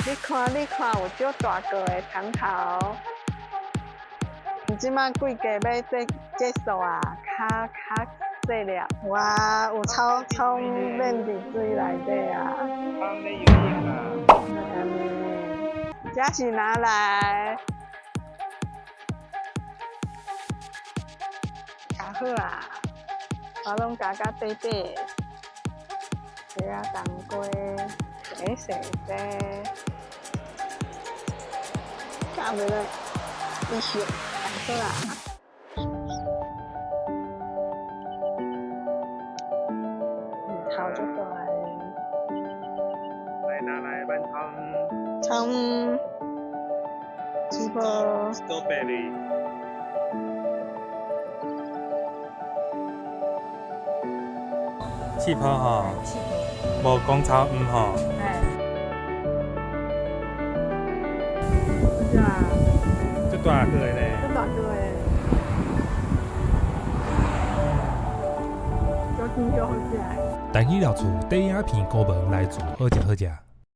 你看，你看，有足大个的葱頭。這馬規家欲這素啊，較較細粒。哇，有草草免佇水內底啊。這是拿來加好啊，我攏加甲短短，這啊冬瓜洗洗洗，加袂落，一小好啊。頭足大。來拿來慢湯。蔥，氣泡。 Strawberry。氣泡吼，無講草黃吼。哎。是啊。足大個的咧。足大個的。足甜足好食。台語老厝短影片顧問來自好食好食。